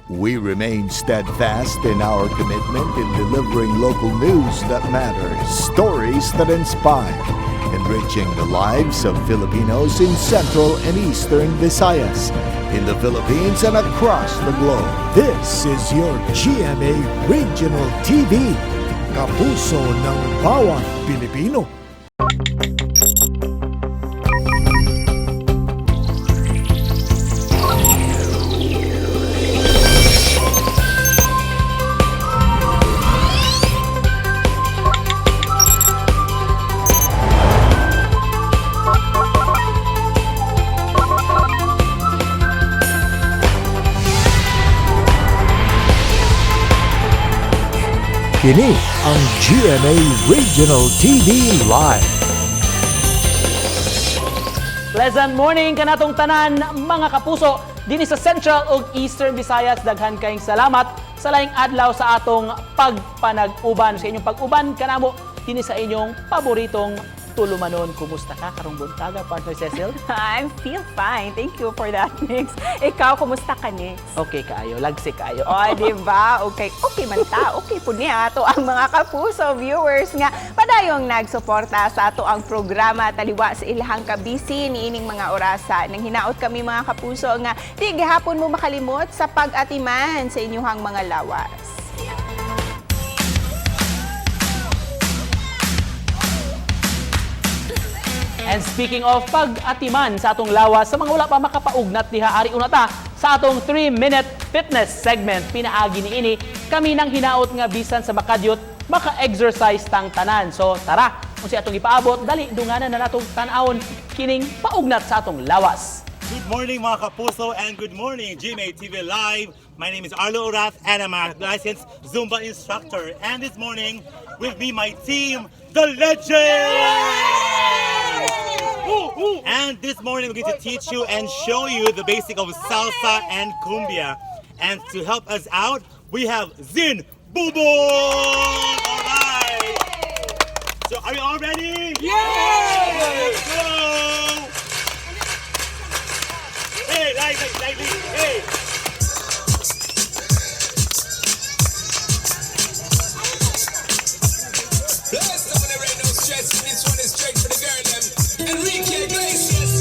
We remain steadfast in our commitment in delivering local news that matters, stories that inspire, enriching the lives of Filipinos in Central and Eastern Visayas, in the Philippines and across the globe. This is your GMA Regional TV, kapuso ng bawat Pilipino. Kini ang GMA Regional TV Live. Pleasant morning kanatong tanan, mga kapuso, dinhi sa Central ug Eastern Visayas. Daghan kayong salamat sa laing adlaw sa atong pagpanag-uban, sa inyong pag-uban kanamo dinhi sa inyong paboritong tulumanon. Kumusta ka karong buntaga, partner Cecil? I feel fine. Thank you for that, Nix. Ikaw, kumusta ka, Nix? Okay kaayo, lagsik kaayo. O, di ba? Okay man ta. Okay po niya ato ang mga kapuso viewers nga padayong nagsuporta sa ato ang programa taliwa sa ilahang kabisi niining mga orasa. Nang hinaot kami, mga kapuso, nga di gihapon mo makalimot sa pag-atiman sa inyuhang mga lawas. And speaking of pag-atiman sa atong lawas, sa mga wala pa makapaugnat diha, ari una ta sa atong 3-minute fitness segment. Pinaagi ni ini kami nang hinaot nga bisan sa makadyot, maka-exercise tang tanan. So tara, kung si atong ipaabot, dali dunganan na natong tan-awon kining paugnat sa atong lawas. Good morning, mga kapuso, and good morning, GMA TV Live. My name is Arlo Orath and I'm a licensed Zumba instructor. And this morning, with me, my team, the Legends! And this morning, we're going to teach you and show you the basic of salsa and cumbia. And to help us out, we have Zin Bubo! All right! So are you all ready? Yeah! Let's go! Hey, like, like, hey! Bless someone there ain't no stress. This one is straight for the girl them. Enrique Iglesias.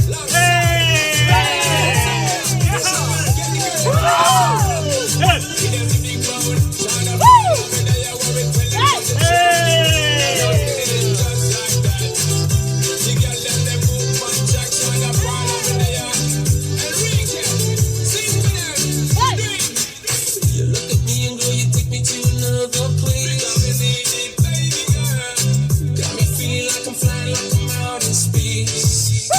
Love. Hey! Get the girl. Hey! Give them the big road. Shine up. Love it, they are worried when they use it. Hey! Just like that. The girl them, them move on jack. Shine up. All over they are. Enrique, sing to them. Do it. You look at me and girl, you take me to another place. Because need it, baby girl. Got me feeling like I'm flying, like I'm out in space.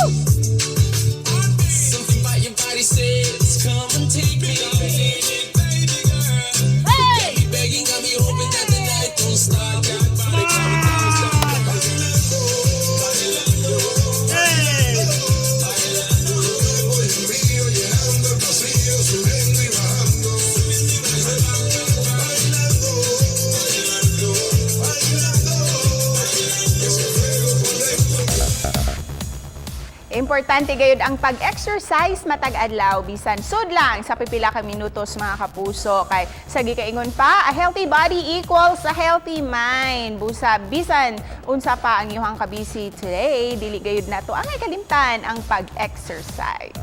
Something about your body says, "Come and take me." Need it, baby girl. Got me begging, got me hoping that the night don't stop. Got body, got me don't stop. Hey! Frío, llenando el vacío, subiendo y bajando. Bailando, bailando, bailando. Ese fuego por dentro. Importante gayud ang pag-exercise matag adlaw bisan sud lang sa pipila ka minutos, mga kapuso, kay sa gikaingon pa, a healthy body equals a healthy mind. Busa bisan unsa pa ang iyong kabisi today, dili gayud nato angay kalimtan ang pag-exercise.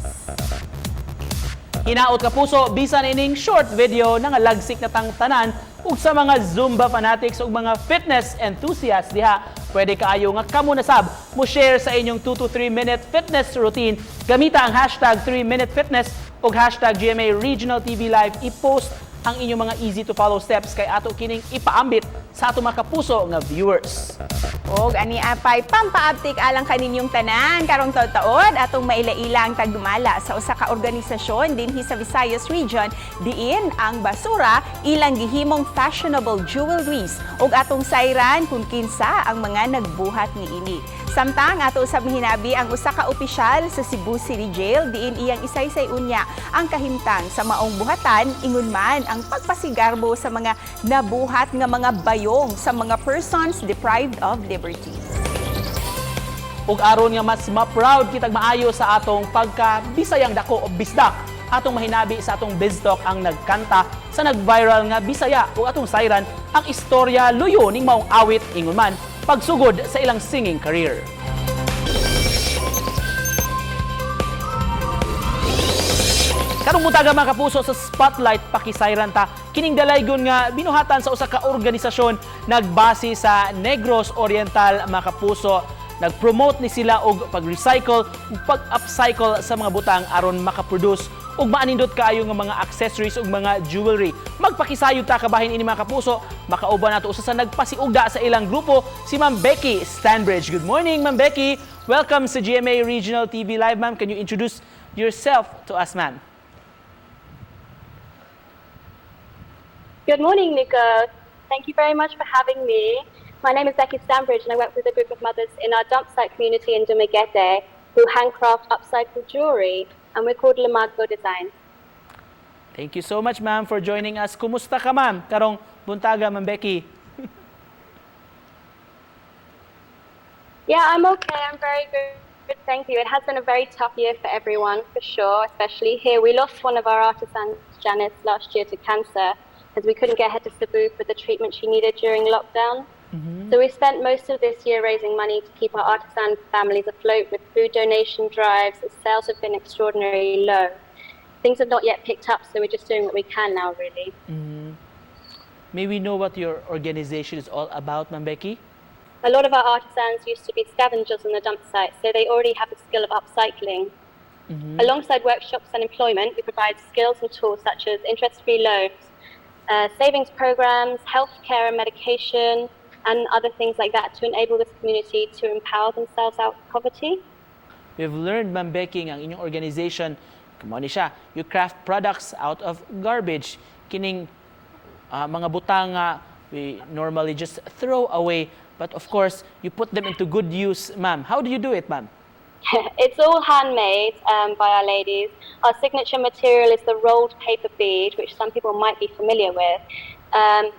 Hinaot, kapuso, bisan ining short video nga lagsik na tang tanan ug sa mga Zumba fanatics ug mga fitness enthusiasts diha, pwede kaayo nga kamo na sab mo share sa inyong 2 to 3 minute fitness routine. Gamita ang #3MinuteFitness ug #GMARegionalTVLive. I-post ang inyong mga easy to follow steps kay ato kining ipaambit sa ato mga kapuso nga viewers. Og ani apay pampaabtik alang kaninyong tanan karong taud-taod atong maila-ila ang tagdumala sa usa ka organisasyon dinhi sa Visayas region diin ang basura ilang gihimong fashionable jewelries ug atong sayran kung kinsa ang mga nagbuhat niini. Samtang ato usab hinabi ang usa ka opisyal sa Cebu City Jail diin iyang isaysay unya ang kahimtang sa maong buhatan, ingon man ang pagpasigarbo sa mga nabuhat nga mga bayong sa mga persons deprived of liberty. Ug aron nga mas ma-proud kitag maayo sa atong pagka Bisayang dako o bisdak. Atong mahinabi sa atong Biz Talk ang nagkanta sa nag-viral nga Bisaya ug atong sayran ang istorya luyo ning maong awit ingon man pagsugod sa ilang singing career. Karong buntaga, mga kapuso, sa Spotlight, pakisayran ta kining dalaygon nga binuhatan sa usa ka organisasyon nagbase sa Negros Oriental, mga kapuso. Nag-promote ni sila og pag-recycle ug pag-upcycle sa mga butang aron makaproduce ug maanindot kaayo nga mga accessories ug mga jewelry. Magpakisayod ta kabahin ini, mga kapuso, makauban nato usa sa nagpasiugda sa ilang grupo, si Ma'am Becky Stanbridge. Good morning, Ma'am Becky. Welcome sa GMA Regional TV Live, ma'am. Can you introduce yourself to us, ma'am? Good morning, Nico. Thank you very much for having me. My name is Becky Stanbridge, and I work with a group of mothers in our dump site community in Dumaguete who handcraft upcycled jewelry, and we're called Lamago Designs. Thank you so much, ma'am, for joining us. Kumusta ka, ma'am? Karong buntaga, Ma'am Becky. Yeah, I'm okay. I'm very good. Thank you. It has been a very tough year for everyone, for sure, especially here. We lost one of our artisans, Janice, last year to cancer because we couldn't get her to Cebu for the treatment she needed during lockdown. So we spent most of this year raising money to keep our artisan families afloat with food donation drives, as sales have been extraordinarily low. Things have not yet picked up, so we're just doing what we can now, really. May we know what your organization is all about, Ma'am Becky? A lot of our artisans used to be scavengers on the dump site, so they already have the skill of upcycling. Alongside workshops and employment, we provide skills and tools such as interest free loans, savings programs, healthcare and medication, and other things like that to enable this community to empower themselves out of poverty. We've learned, Ma'am Becky, ang inyong organization, kamo ni siya, you craft products out of garbage. Kining mga butang nga we normally just throw away. But of course, you put them into good use, ma'am. How do you do it, ma'am? It's all handmade by our ladies. Our signature material is the rolled paper bead, which some people might be familiar with.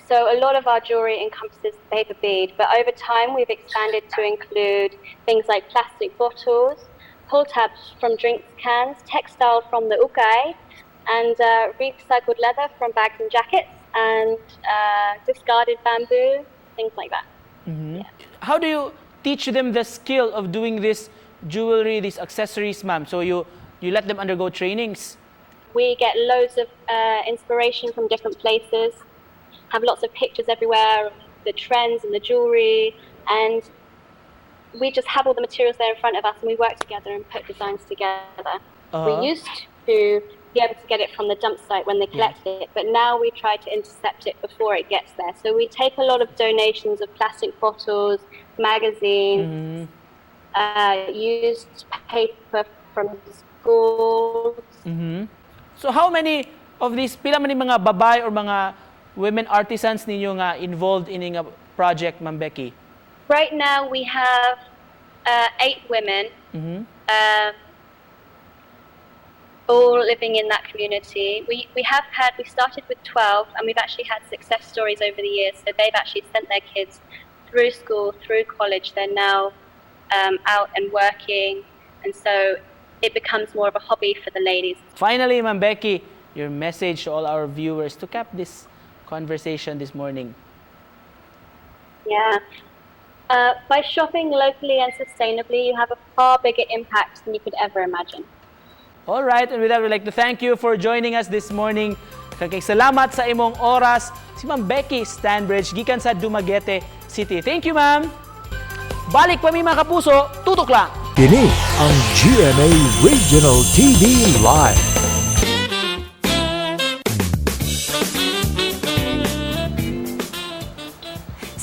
So a lot of our jewelry encompasses the paper bead, but over time we've expanded to include things like plastic bottles, pull tabs from drinks cans, textile from the ukay, and recycled leather from bags and jackets, and discarded bamboo, things like that. How do you teach them the skill of doing this jewelry, these accessories, ma'am? So you let them undergo trainings. We get loads of inspiration from different places, have lots of pictures everywhere of the trends and the jewelry, and we just have all the materials there in front of us and we work together and put designs together. We used to be able to get it from the dump site when they collected it, but now we try to intercept it before it gets there. So we take a lot of donations of plastic bottles, magazines, used paper from schools. So how many of these, pila man ni mga babae or mga women artisans ninyo nga involved in nga project, Ma'am Becky? Right now, we have eight women, all living in that community. We started with 12, and we've actually had success stories over the years. So they've actually sent their kids through school, through college. They're now out and working, and so it becomes more of a hobby for the ladies. Finally, Ma'am Becky, your message to all our viewers to cap this conversation this morning. Yeah. By shopping locally and sustainably, you have a far bigger impact than you could ever imagine. All right, and with that, we'd like to thank you for joining us this morning. Kay salamat sa imong oras, si Ma'am Becky Stanbridge, gikan sa Dumaguete City. Thank you, ma'am. Balik pa mi, mga kapuso, tutok lang. Kini ang GMA Regional TV Live.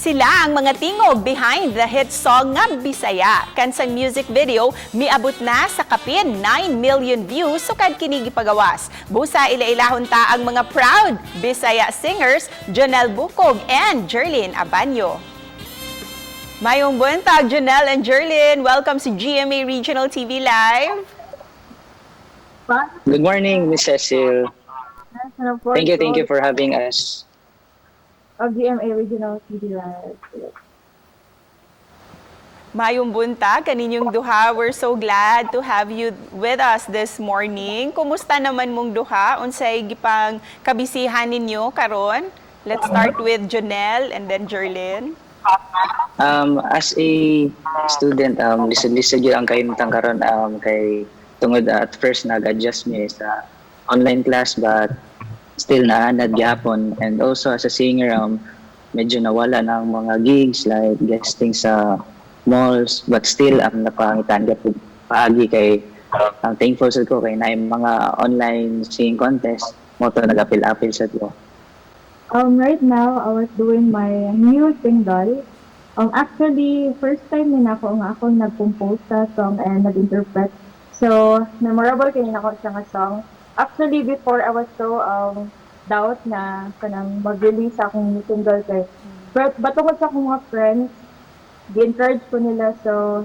Sila ang mga tingog behind the hit song nga Bisaya. Kansang music video miabot na sa kapin 9 million views sukad kini gipagawas. Busa ila-ilahon ta ang mga proud Bisaya singers Jonel Bucog and Jerlyn Abanyo. Mayong buntag, Jonel and Jerlyn. Welcome sa GMA Regional TV Live. Good morning, Miss Cecil. Thank you for having us. Of GMA Regional TV Live. Mayong buntag kaninyong duha. We're so glad to have you with us this morning. Kumusta naman mong duha? Unsay gipang kabisihan ninyo karon? Let's start with Jonel and then Jerlyn. As a student, lisod-lisod gyud ang kahimtang karon kay tungod at first nag-adjust mi sa online class, but still naanad gyapon. And also as a singer, medyo nawala ng mga gigs like guesting sa malls, but still napangitaan gyapon paagi kay ang thankful sad ko kay naay mga online singing contest mao to nag-apil-apil sad ko. Right now, I was doing my new single. Actually, first time din ako nga ako nag-compose sa song and nag-interpret. So, memorable kay nako siya nga song. Actually, before I was so doubt na kanang mag-release akong new single kay. But tungod sa akong mga friends, gi-encourage ko nila, so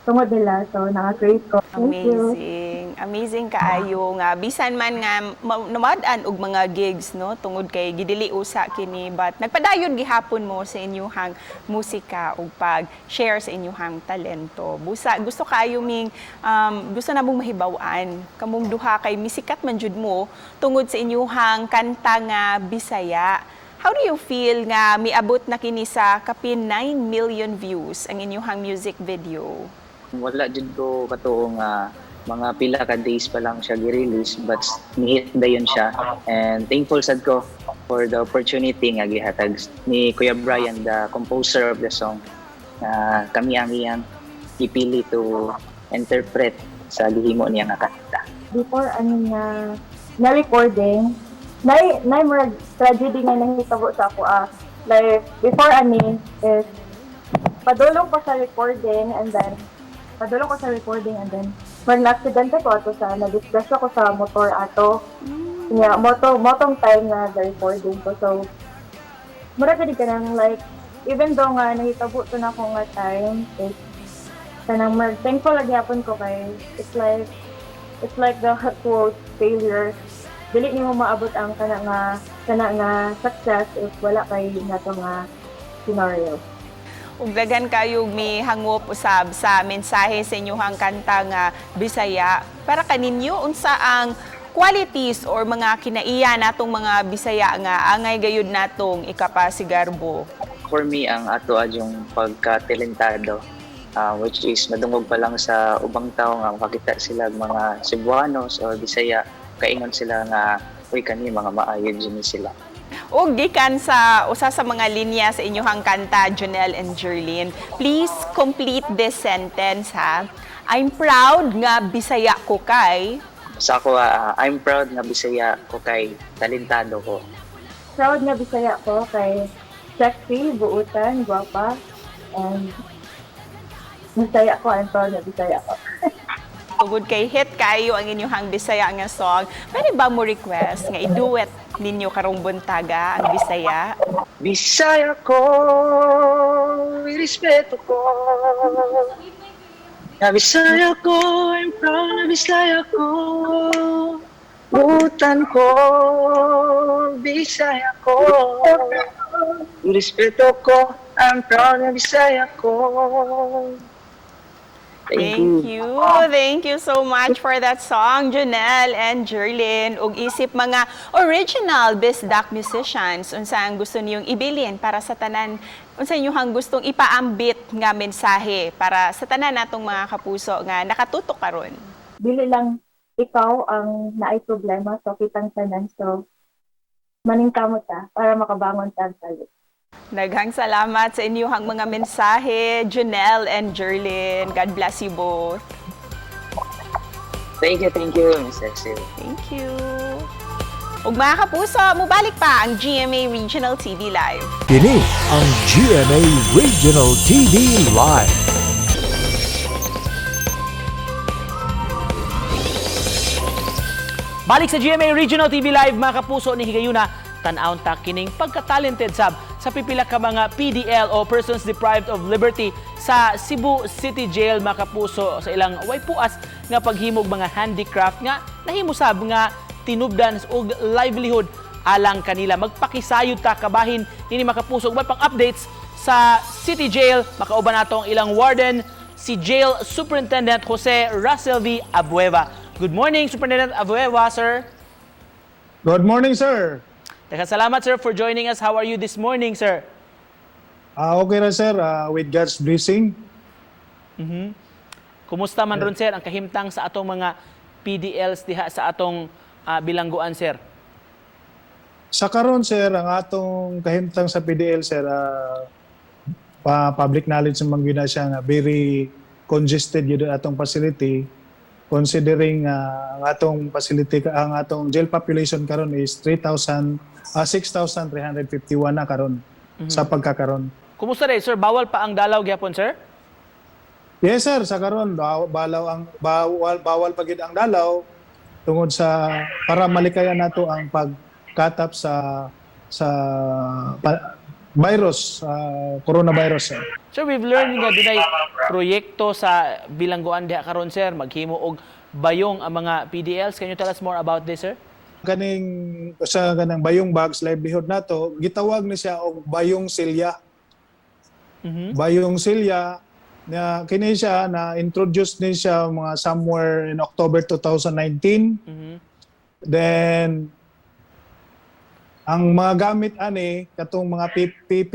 tungod nila, so naka-create ko. Thank you. Amazing. Amazing kaayo nga bisan man nga namad-an og mga gigs, no, tungod kay gidili usa kini, but nagpadayon gihapon mo sa inyuhang musika ug pag-share sa inyuhang talento. Busa gusto kaayo ming gusto na mong mahibaw-an kamong duha kay misikat man jud mo tungod sa inyuhang kanta nga Bisaya. How do you feel nga miabot na kini sa kapin 9 million views ang inyuhang music video? Wala jud ko katuo nga mga pila ka days pa lang siya gi-release, but ni-hit dayon siya, and thankful sad ko for the opportunity nga gihatag ni Kuya Brian, the composer of the song, na kami ang iyang gipili to interpret sa gihimo niya nga kanta. Before ano nga na recording, na murag tragedy nga nahitabo sa ako ah. Like before ani is padulong ko sa recording and then padulong ko sa recording and then mag na-aksidente ko ato sa na-disgrasya ko sa motor ato. Nya motong time na the recording ko. So mura gani kanang like even though nga nahitabo to na ako nga time is kanang murag thankful lagi gyapon ko kay it's like the quote, "Failure, dili nimo maabot ang kana nga success if wala kay nato nga scenario." Ug daghan kayo mi hangop usab sa mensahe sa inyuhang kanta nga Bisaya. Para kaninyo, unsa ang qualities or mga kinaiya natong mga Bisaya nga angay gayud natong ikapasigarbo? For me, ang ato yung pagka-talentado, which is madungog pa lang sa ubang tao nga makakita sila og mga Cebuanos or Bisaya, kaingon sila nga, "Uy, kani mga maayo jud ni sila." Ug gikan sa usa sa mga linya sa inyuhang kanta, Jonel and Jerlyn, please complete this sentence ha. I'm proud nga Bisaya ko kay Sa ako, I'm proud nga Bisaya ko kay talentado ko. Proud nga Bisaya ko kay sexy, buutan, gwapa, and Bisaya ko, I'm proud nga Bisaya ko. Tungod kay hit kayo ang inyuhang Bisaya nga song, pwede ba mo request nga i-duet ninyo karong buntaga ang Bisaya? Bisaya ko, irespeto ko. Na Bisaya ko, I'm proud na Bisaya ko. Buutan ko, Bisaya ko. Irespeto ko, I'm proud na Bisaya ko. Thank Thank you. you. Thank you so much for that song, Jonel and Jerlyn. Ug isip mga original Bisdak musicians, unsa ang gusto niyong ibilin para sa tanan, unsa inyong gustong ipaambit nga mensahe para sa tanan natong mga kapuso nga nakatutok karon? Dili lang ikaw ang naay problema, so kitang tanan, so maningkamot ta para makabangon ta sa. Daghang salamat sa inyong mga mensahe, Jonel and Jerlyn. God bless you both. Thank you, Miss Cecil. Thank you. Ug mga kapuso, mubalik pa ang GMA Regional TV Live. Kini ang GMA Regional TV Live. Balik sa GMA Regional TV Live, mga kapuso, ni higayuna, tan-awon ta kining pagka-talented sab sa pipila ka mga PDL o persons deprived of liberty sa Cebu City Jail, mga kapuso, sa ilang way puas nga paghimog mga handicraft nga nahimo sab nga tinubdan og livelihood alang kanila. Magpakisayod ta kabahin nini, mga kapuso, uban pang updates sa City Jail. Makauban nato ang ilang warden, si Jail Superintendent Jose Russell V. Abueva. Good morning, Superintendent Abueva, sir. Good morning, sir. Daghang salamat, sir, for joining us. How are you this morning, sir? Okay ra, sir. With God's blessing. Kumusta man ron, sir, ang kahimtang sa atong mga PDLs diha sa atong bilangguan, sir? Sa karon, sir, ang atong kahimtang sa PDL, sir, public knowledge man gyud na siya nga very congested gyud ang atong facility, considering ang atong facility, ang atong jail population karon is 3,000, 6,351 na karon sa pagkakaron. Kumusta rin, sir? Bawal pa ang dalaw gyapon, sir? Yes, sir, sa karon balaw ang bawal bawal pa gyud ang dalaw tungod sa para malikayan nato ang pagkatap sa virus, coronavirus, sir. Sir, we've learned nga dunay proyekto sa bilangguan diha karon, sir, maghimo og bayong ang mga PDLs. Can you tell us more about this, sir? Kaning sa kanang bayong bags livelihood nato, gitawag ni siya og Bayong Silya. Bayong Silya na kini siya na introduce ni siya mga somewhere in October 2019. Then ang mga gamit ani, katong mga PP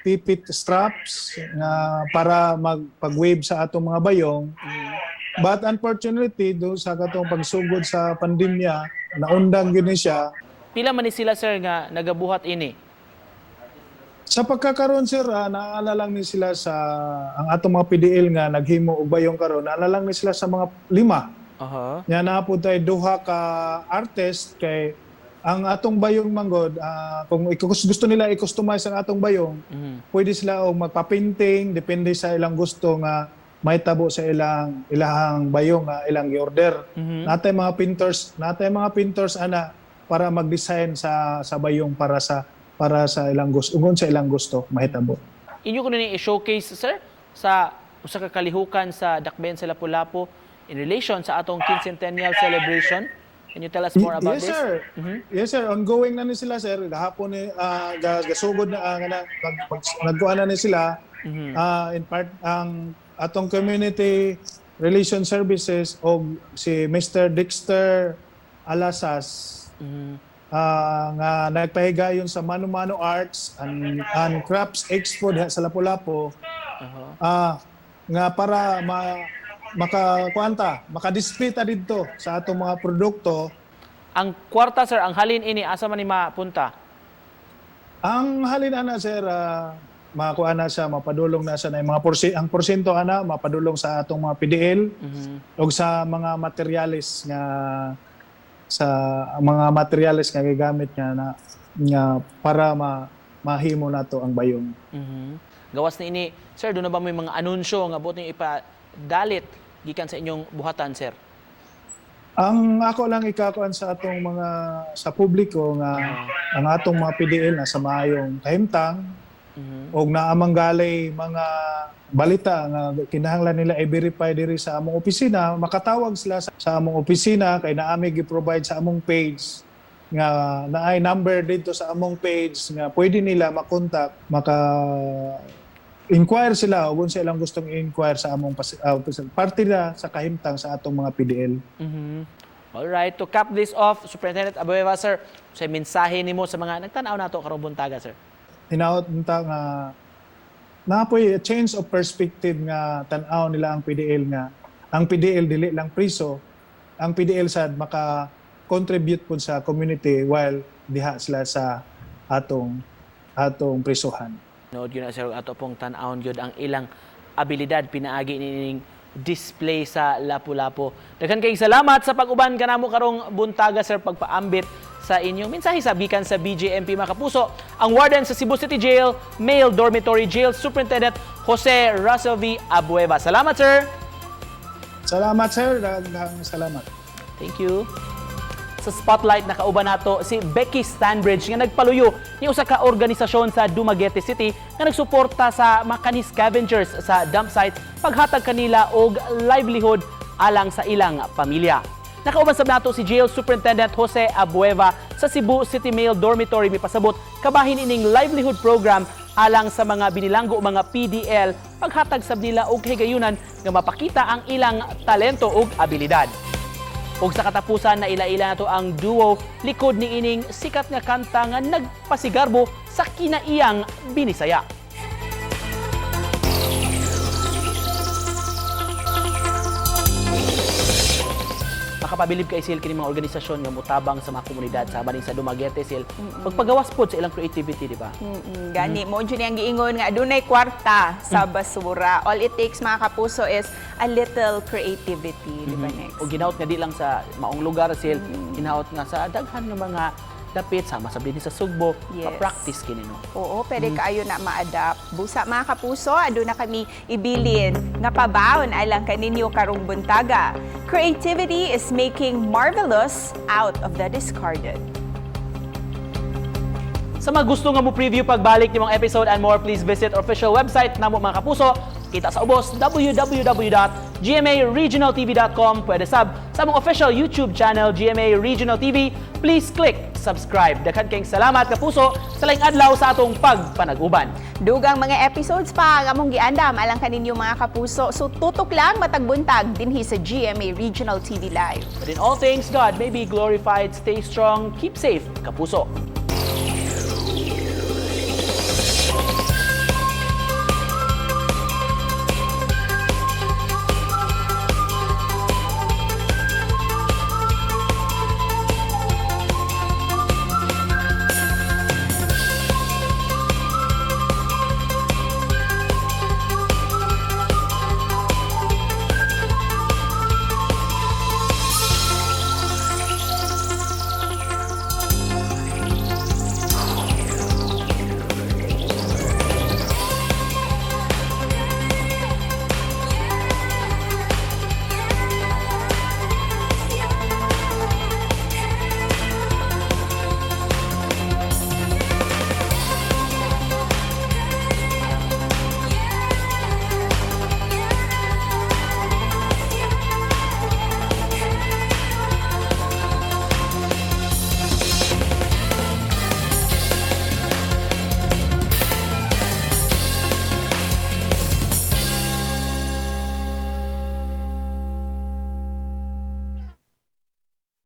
pipit straps nga para magpag-wave sa atong mga bayong. But unfortunately, do sa katong pagsugod sa pandemya, naundang gyud ni siya. Pila man ni sila, sir, nga nagabuhat ini? Sa pagkakaroon, sir, naala lang ni sila sa ang atong mga PDL nga naghimo og bayong karon, naala lang ni sila sa mga lima. Nya naa po tay duha ka artist kay ang atong bayong manggod, kung gusto nila i-customize ang atong bayong, pwede sila og magpa-painting, depende sa ilang gusto nga mahitabo sa ilang ilahang bayong nga ilang gi-order. Natay mga painters ana para mag-design sa bayong para sa ilang gusto, ug sa ilang gusto mahitabo. Inyo kuno ni i-showcase, sir, sa usa ka kalihukan sa Dakbayan sa Lapu-Lapu in relation sa atong quincentennial celebration. Can you tell us more about Yes, this? sir. Yes, sir. Ongoing na ni sila, sir. Gahapon ni gasugod na nga na nagkuan na ni sila. In part ang atong community relation services og si Mr. Dexter Alasas nga nagpahigayon sa Mano Mano Arts and Crafts Expo diha sa Lapu-Lapu nga para makakuanta, maka-display ta didto sa atong mga produkto. Ang kwarta, sir, ang halin ini, asa man ni mapunta? Ang halin ana, sir, makuha na siya, mapadulong na siya na yung mga ang porsyento ana mapadulong sa atong mga PDL ug sa mga materyales nga gigamit nga na nga para mahimo nato ang bayong. Gawas ni ini, sir, duna ba may mga anunsyo nga buot ninyo ipadalit gikan sa inyong buhatan, sir? Ang ako lang ikakuan sa atong mga sa publiko nga ang atong mga PDL na sa maayong kahimtang og naa man galay mga balita nga kinahanglan nila i-verify diri sa among opisina, makatawag sila sa among opisina kay naami gi-provide sa among page nga naay number dito sa among page nga pwede nila makontak, maka inquire sila ug unsa ilang gustong i-inquire sa among parte na sa kahimtang sa atong mga PDL. All right, to cap this off, Superintendent Abueva, sir, sa mensahe nimo sa mga nagtan-aw nato karong buntaga, sir? Hinaot unta nga napoy change of perspective nga tan-aw nila ang PDL, nga ang PDL dili lang priso, ang PDL sad maka contribute pud sa community while diha sila sa atong atong prisuhan. Nood yun na, sir, ato pong tan-awon gyud ang ilang abilidad pinaagi nining display sa Lapu-Lapu. Daghan kayong salamat sa pag-uban kanamo karong buntaga, sir, pagpaambit sa inyong mensahe sa gikan sa BJMP, mga kapuso. Ang warden sa Cebu City Jail, Male Dormitory Jail Superintendent Jose Russell V. Abueva. Salamat, sir. Salamat, sir, daghang salamat. Thank you. Sa spotlight, nakauban nato si Becky Stanbridge nga nagpaluyo ni usa ka organisasyon sa Dumaguete City nga nagsuporta sa makani scavengers sa dump sites, paghatag kanila og livelihood alang sa ilang pamilya. Nakauban sab nato si Jail Superintendent Jose Abueva sa Cebu City Male Dormitory, mipasabot kabahin ining livelihood program. alang sa mga binilanggo, mga PDL, paghatag sab nila og kahigayunan nga mapakita ang ilang talento ug abilidad. Ug sa katapusan na ila-ila nato ang duo likod ni ining sikat nga kanta nga nagpasigarbo sa kinaiyang Binisaya. Makapabilib kay sil kini mga organisasyon nga mutabang sa mga komunidad sa maning sa Dumaguete sil pagpagawas pod sa ilang creativity, di ba? Gani mo jud ang giingon nga adunay kwarta sa basura. All it takes, mga kapuso, is a little creativity, di ba, next? O ginaot nga di lang sa maong lugar sil, ginaot nga sa daghan nga mga dapit sama sa dinhi sa Sugbo, pa-practice kini, no. Oo, pwede kaayo na ma-adapt. Busa, mga kapuso, aduna kami ibilin nga pabaon alang kaninyo karong buntaga. Creativity is making marvelous out of the discarded. Sa mga gusto nga mo preview pagbalik ni mga episode and more, please visit our official website namo, mga kapuso. Kita sa ubos, www.gmaregionaltv.com. Pwede sab sa among official YouTube channel, GMA Regional TV. Please click subscribe. Daghan kayong salamat, kapuso, sa laing adlaw sa atong pagpanag-uban. Dugang mga episodes pa ang among giandam alang kaninyo, mga kapuso. So tutok lang matag buntag dinhi sa GMA Regional TV Live. But in all things, God may be glorified. Stay strong, keep safe, kapuso.